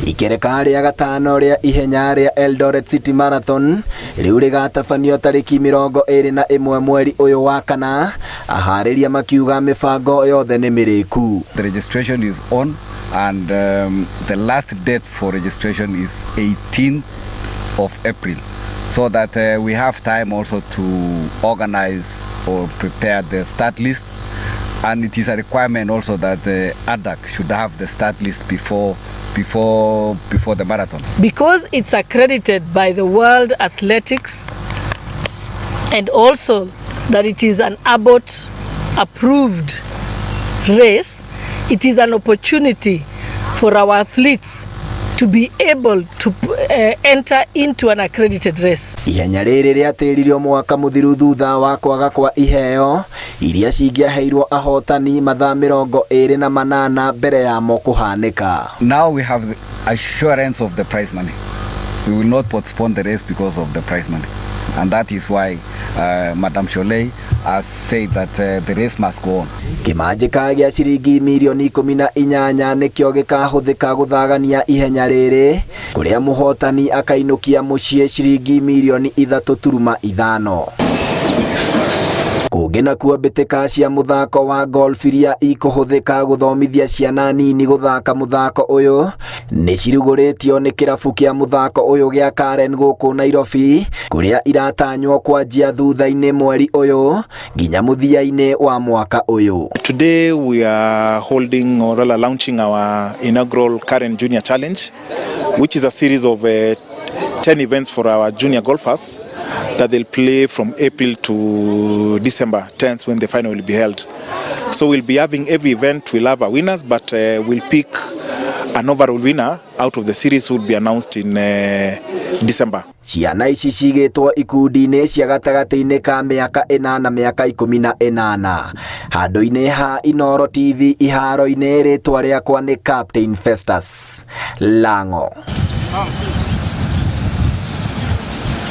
Ikereka rĩa gatano rĩa ihenya rĩa Eldoret City Marathon rĩu rĩgatabanio tarĩki 21 mweri ũyũ wa kana, aharĩria makiuga mĩbango yothe nĩ mĩrĩku. The registration is on and the last date for registration is 18th of April so that we have time also to organize or prepare the start list, and it is a requirement also that ADAK should have the start list before the marathon. Because it's accredited by the World Athletics and also that it is an Abbott approved race, it is an opportunity for our athletes to be able to enter into an accredited race. Ihenya rĩrĩ rĩatĩririo mwaka mũthiru thutha wa kwaga kwa iheo iria cingĩaheirwo ahotani mathaa 28 mbere yamo kũhanĩka. Now we have the assurance of the prize money. We will not postpone the race because of the prize money. And that is why Madam Shollei has said that the race must go on. Kĩmanjĩka gĩa ciringi mirioni 18 nĩkĩo gĩkahũthĩka gũthagania ihenya rĩrĩ, kũrĩa mũhotani akainũkia mũciĩ ciringi mirioni 3.5. Kũngĩ nakuo, mbĩtĩka cia mũthako wa golf iria ikũhũthĩka gũthomithia ciana nini gũthaka mũthako ũyũ nĩ cirugũrĩtio nĩ kĩrabu kĩa mũthako ũyũ gĩa Karen gũkũ Nairobi, kũrĩa iratanywo kwanjia thutha-inĩ mweri ũyũ nginya mũthia-inĩ wa mwaka ũyũ. Today we are holding, or rather launching, our inaugural Karen Junior Challenge, which is a series of 10 events for our junior golfers that they'll play from April to December 10th, when the final will be held. So we'll be having every event, we'll have our winners, but we'll pick an overall winner out of the series who will be announced in December. Ciana ici cigĩtwo ikundi-inĩ cia gatagatĩ-inĩ ka mĩaka 8 mĩaka 18. Handũ-inĩ ha Inoro TV iharo-inĩ, rĩtwa rĩakwa nĩ Captain Festus Lango.